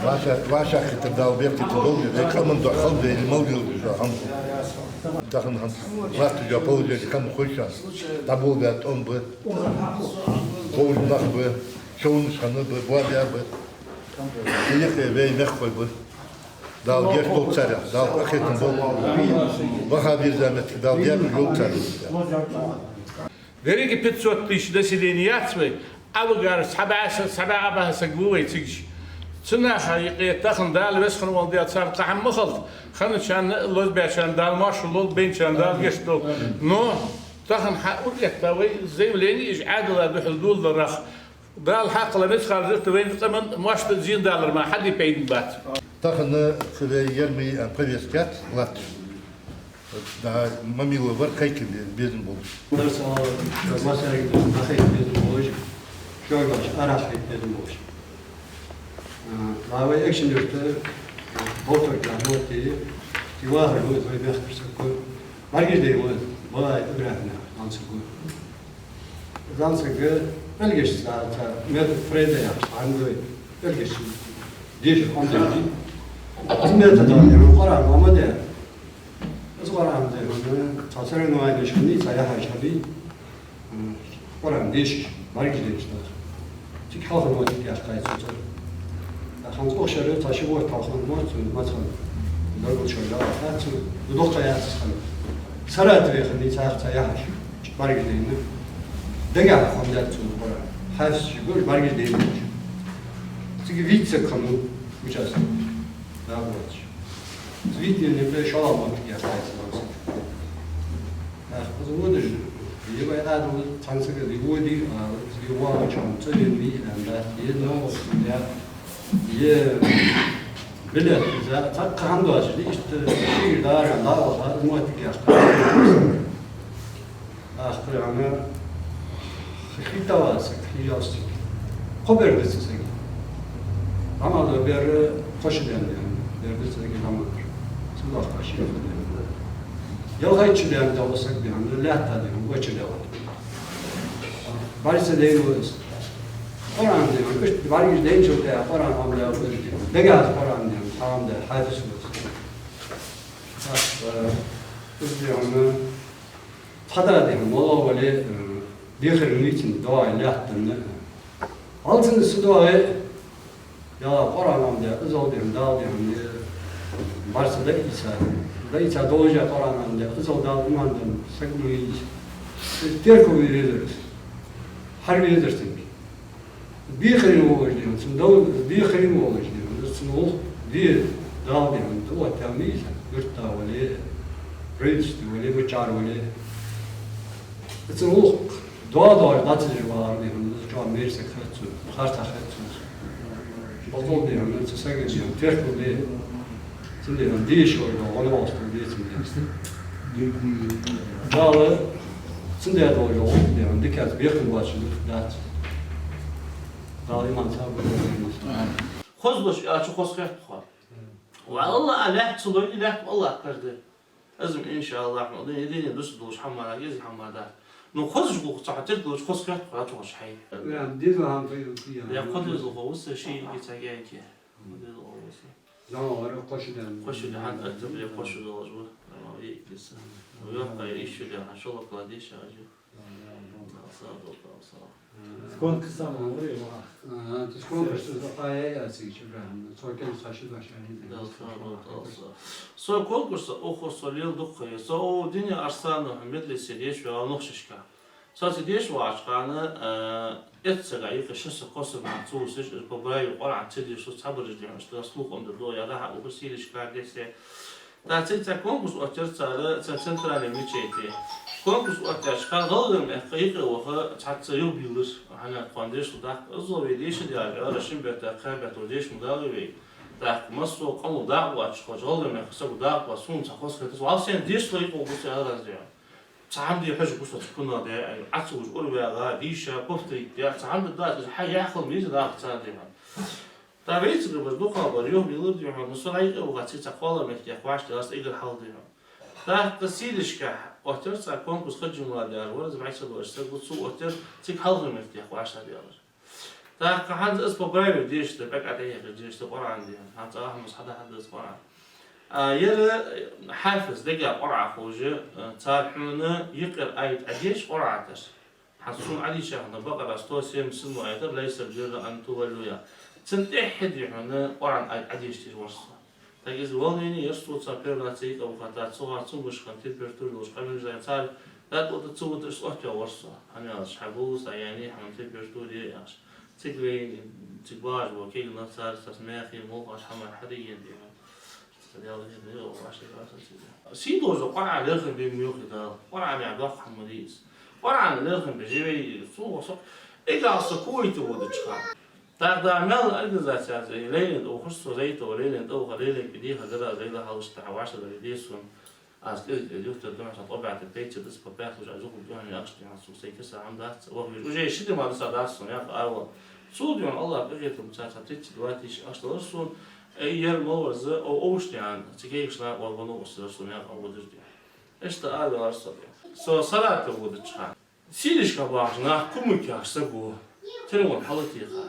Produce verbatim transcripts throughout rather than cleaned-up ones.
Ваша, ваша хитар Дала беркате долда, вай къаман духьа хала вай мел йолча хӀаман. Тахан хӀанз латтача положени хӀама хой шоана. ДӀаболабаь тӀом ба, бовзаш нах ба, човнаш хинна ба, боабаь ба. Цу юкъе вай мехкахой ба. Дала гешт долда царех, Дала къахетам болба. Ваха вирза моттиг Дала декъа йолда царех. Деррига пятьсот тысяч население яц вай, Ӏовигараш цхьа бӀаь са, цхьа бӀаь бӀаь саг ва вай цига. Цу наха юкъе тахан Дала веза хинна волча Дала царна кхы хӀама ма хилда. Хинначарна, лозабаьчарна Дала моаршал лолда, байначарна Дала гешт долда. Но тахан хьа ура этта вай заявлени, из Ӏаьдала духьал доладарах. Дала хьакхала мискъал заррат вайна къаман моастагӀа зийна далар мара хьаде пайда бац. Тахан цу вай Ермай а повестка яц латташ. Да, Мамилов вар кхайкар безам болаш. Дар сала, масарик да, нахайт безам болаш. Шоаш арахайт безам болаш. А, вай экшен юрта, болтар да, вот и, и вахар вот, вай мехкахой. Маргиш дай вот, вай Ибрахим, он сагу. Зан сага пӀелгаш ца, ца, метод Фрейда яхаш, хьан вай пӀелгаш деша хьан дайди. Аз метод ам, Къуръан ма де. Аз Къуръан де, ца соревнованеш хиннай, ца яхьаш хиннай. М, Къуръан дешаш, маргиш дешаш да. Цига хьалха мотт яхкай цо цар. Тахан укх шера цхьа ши бутт хьалха мотт, цун мацхан дагал шо яла хьац, дукха яц хьан. Саратове хиннай цхьа ца яхьаш, маргиш дайна. Дагахьа хьан дац цун Къуръан. Хьафиз ши гуш, маргиш дайна. Цига виц саг хиннав, участок. Да, вот. Цвитни не пе шалом от я кайс лам саг. Ах, позвонишь, е вай адал цхьан сага ди води, а, ди вала чам царин ви, а, да, е но, я, е билет за, цхьаккха хӀама доацаш, ишта ши дар, да, ваха, мотт я кайс. Ах, кхы хӀама хи-, хи тавац саг, хи ялсаг. Кхо бер да цу сага. ДӀа ма аллара бер кхо шу даьнна да, бер да цу сага дӀа ма аллара. Цудухьа кхо шу даьнна да. Ялхайтта шу даьнна да цу сага да, лаьтта да, воча да. БӀарга ца дайна ва из. Къуръан да, иштта бӀаргаш дайначул тӀехьагӀа Къуръан хӀама да, дагахьа Къуръан да, хӀама да, хьафиз ва из. Ах, э, из да хӀама. Цхьа да дехьа, молла вале, э, дехар мицин доагӀа лаьттан. Алцин са доагӀа, яла Къуръан ам де, изол дехьа, дал дехьа, э, барса да ица. Да ица должа Къуръан ам де, изол дал иман дан, саг ма вийца. Терко вирезарс. Хьар везар цинки. Бехарин волаш дехьа, цун дов бехарин волаш дехьа, цун гӀулакх де, дал дехьа, дов оттам мийса, гурта вале, правительстве вале, мачар вале. Цун гӀулакх доа-доа дацаш валар дехьа, чоа мерсак хацу, харцах хацу. Бакъол дехьа, цу сага дехьа, теркал де. Цун дехьа, дийша вай, гӀо-, гӀо-, гӀо-, гӀо-, децин дехьа. Дала цун дехьа долаш дола гӀулакх дехьа, дикаца бехкам боацаш дукха дац. Дала иман цхьа бу. Хоза луш, а, чу хоза хетта хьо. Ва Аллах, а, лаьтта ца лой, лаьтта Аллах каждый. Азим, иншааллах, ма дин, дин, дус долаш хӀама, гези хӀама да. Ну, хоза гӀулакх цхьа тирг луш, хоза хетта хьо, а чу хоза хьай. Я, деза хӀама пайда тия. Я, хоза луш хоза, вуса ши, и ца гайки. Хоза луш хоза. Зама вара кхоша дан. Кхоша дан, хьан октябре кхоша долаш ва. Ама векиса. Вёркъа ишшули, хьан шолакла деша ажи. Сагъа, сагъа. Конкурс ама вари ва. А, то есть конкурс за пая я ци чебран. Цо кен саши башани. Да, сагъа, сагъа. Со конкурс, охо, со лел дукха. Со о дине Арсанов Мухаммед ле сереш ва нухшишка. Со ца деш вац хана, э, эццага юкъе ши са кхо са нах ца вусаш, из по браве Къуръан ца деш, со цхьабараш дехьа, что слух он дадо, я да хьа уху силиш кар десе. Та ца, ца конкурс оттер цара, ца центральный мечети. Конкурс оттер, ха гӀалгӀай мехка юкъе ваха, цхьацца юбилар, хьана кхоан деш даккха, азо ве деша дяга, ара шин бета, кхаь бета, деш ма дагӀа ве. Так, массо къамо дагӀа вач, хоч гӀалгӀай мехка сагу дагӀа вач, сун ца хос хетас, вал сен деш лайкъо гусе араз дехьа. Цхьа хӀама де хьожа гусац куна де, ай, Ӏацалуш урваьгӀа, дийша, повторить де, цхьа хӀама дац, хьа яхал миза даха цар дехьа. Та вейцага бар, дукха бар, юхь милар дехьа, ну, со райкъа ваха цица кхола мехкех ваш, де, ас игр хьал дехьа. Та, та силишка, оттер ца конкурс хаджи младяж, вара змайса дошса, гуцу оттер, цик хьалгъа мехкех ваш, де, алар. ТӀаккха хӀанз аз по правилам дешаш да, пӀелг тӀехьа дешаш да Къуръан дийхьа. ХӀанз цхьа хӀама хьада хьадас Къуръан. А, ер хьафиз дега Къуръан ховш, а, цар хьона юкъера аят Ӏодеша Къуръан тӀара. ХӀанз сона Ӏодийшача хана Бакъара сто семьдесят седьмой аят, «ليس البر أن تولوا». Цун тӀехьа дийхьа хьона Къуръан аят Ӏодеша дийша вар со. Так из волнение яр со, цар первый ца йита ухата, цу гӀар цу бушхан температура долаш къамаьл яр цар, дӀатӀа ца вуташ оттаваьв вар со. ХӀана аьлча, хьа голос а яьннай, хьа температура яьннай. Цига вайна, цига бажа бо, кегий нах цар, цар мехи, молхаш хӀама хьадаьннад. Сий долаш да Къуръан лерхӀам бе муьйхи Дала. Къуръан яха доккха хӀама дий из. Къуръан лерхӀам бе живей, цу васакх. Эггара со Кувейте водача хана. ТӀаккха да мел организацияс, лейлен тӀа ухаш со, зайто лейлен тӀа уха, лейлен пидиха дара, зайла халуш тӀа ваша дара десун. Аз кӀезиг-кӀезиг юхтар духьа сан тӀобӀата пейча дас по пять уже аз юху духьа ахча духьа су сай киса хӀама дац. Вахвиш. Уже ши ди ма даса дац сона, яха ала. Цу духьа Аллах къахетам ца ца тридцать два тысячи ахча далар сона. Э, ер моварза, о, овш духьа, ца кегаш на, о, вано, о, сар сона, яха, о, дир духьа. Иштта ала вар со. Со Саратов водача хана. Сирийшка бахаш нах кумык яхаш саг ва. Телефон хьалатеха.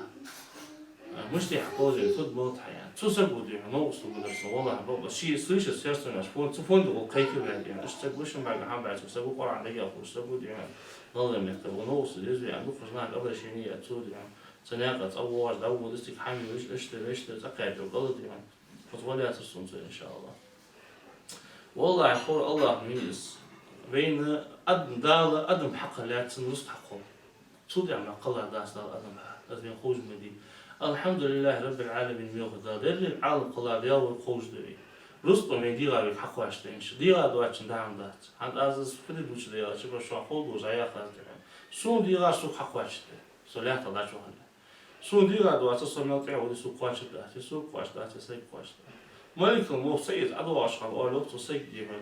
А, мишта хьа положение, фуд мал тхьаян. Цу саго духьа новкъостал гудар со, валлахӀи, бакъда, ший слышит сердце наш фон, цу фонда гӀолла кхайкаваьннад, яьннад. Иштта саг ва шин бага хӀама баьцу, саг ва Къуръан дагахь хулаш саг ва, яьннад. ГӀалгӀай мехка ва новкъостал деза, яьннад. Дукхача наха обращение яц цо, яьннад. Цу наькъа цӀавоагӀаш, дӀавода стик хьамий виш, иштта, иштта, цӀакхаьча гӀалат, яьннад. Хоза валяться сунца, иншааллахӀ. ВаллахӀи, хӀара Аллах мийис. Вайна адам Дала, адам хьакха лаьцна рузкъа хьакхо. Цу дӀа ма кхалла дац Дала адам хьа. Аз вайна ховш ма дий. الحمد لله رب العالمين муьйхи Дала. Дерриг Ӏалам кхалла Дала вай ховш да вай. Рузкъа вайна дегӀа вайга хьакхоачаш да, инша. ДегӀа доацачун дахьа дац. ХӀанз аз из фуди дуча да яла, чипа шо ховдуш, а яхаш да. Сона дегӀа сога хьакхоачаш да. Со лаьтта лачу хана. Сона дегӀа доаца, со мел тӀехьа вади, сога кхоачаш дац, сога кхоачаш дац, сайга кхоачаш дац. Маликул мовт ца из ӀадоагӀаш хана, оалаш цу сайга дийхьа.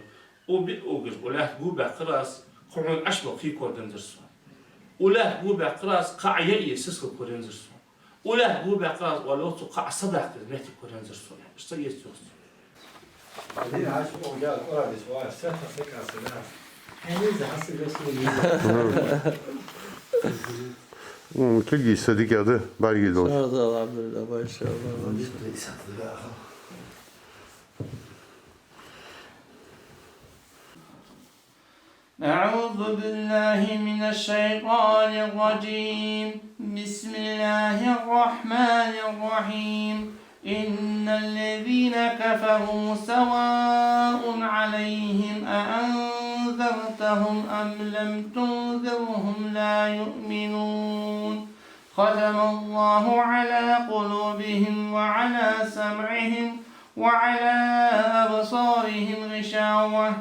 Укх биъ угаш, укх лаьтта гу баьккхар аз, кхы хьона Ӏаш мел кхы кор дензар сона. Укх лаьтта гу баьккхар аз, кхы Ӏа яа сискал кор ензар сона. Укх лаьтта гу баьккхар аз, оалаш цу кхы Ӏа садаккха меттиг кор ензар сона. Иштта ца из цо. Али, Ӏаш, о, я, Къуръан деш, ва, сахьа, сахьа, сахьа. Хьаниза, хьасига, сулиза. М, килги са дика да, барги дол. Ша, да, алхьамдулиллахӀ, машааллахӀ, машааллахӀ. أعوذ بالله من الشيطان الرجيم. بسم الله الرحمن الرحيم. إن الذين كفروا سواء عليهم أأنذرتهم أم لم تنذرهم لا يؤمنون. ختم الله على قلوبهم وعلى سمعهم وعلى أبصارهم غشاوة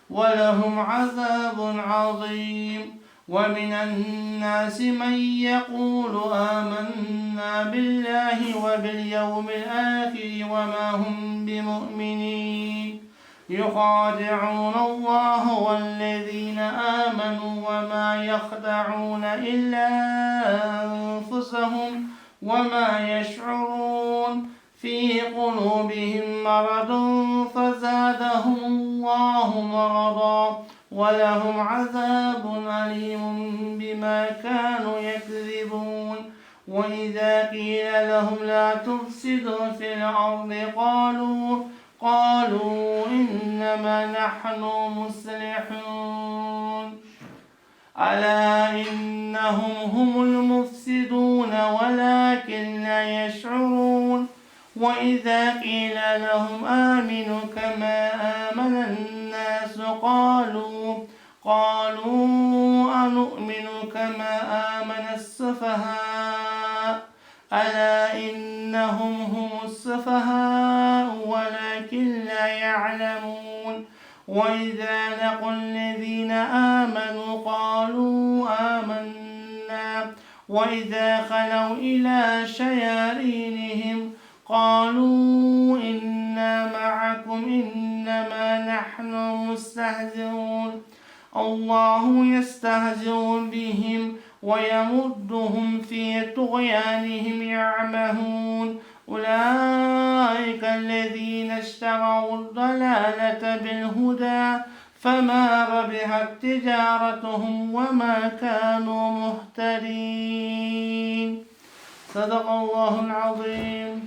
ولهم عذاب عظيم. ومن الناس من يقول آمنا بالله وباليوم الآخر وما هم بمؤمنين. يخادعون الله والذين آمنوا وما يخدعون إلا أنفسهم وما يشعرون. في قلوبهم مرض فزادهم الله مرضا ولهم عذاب أليم بما كانوا يكذبون. وإذا قيل لهم لا تفسدوا في الأرض قالوا، قالوا إنما نحن مصلحون. ألا إنهم هم المفسدون ولكن لا يشعرون. وإذا قيل لهم آمنوا كما آمن الناس قالوا، قالوا أنؤمن كما آمن السفهاء. ألا إنهم هم السفهاء ولكن لا يعلمون. وإذا لقوا الذين آمنوا قالوا آمنا وإذا خلوا إلى شياطينهم قالوا إنا معكم إنما نحن مستهزئون. الله يستهزئ بهم ويمدهم في طغيانهم يعمهون. أولئك الذين اشتروا الضلالة بالهدى فما ربحت تجارتهم وما كانوا مهتدين. صدق الله العظيم.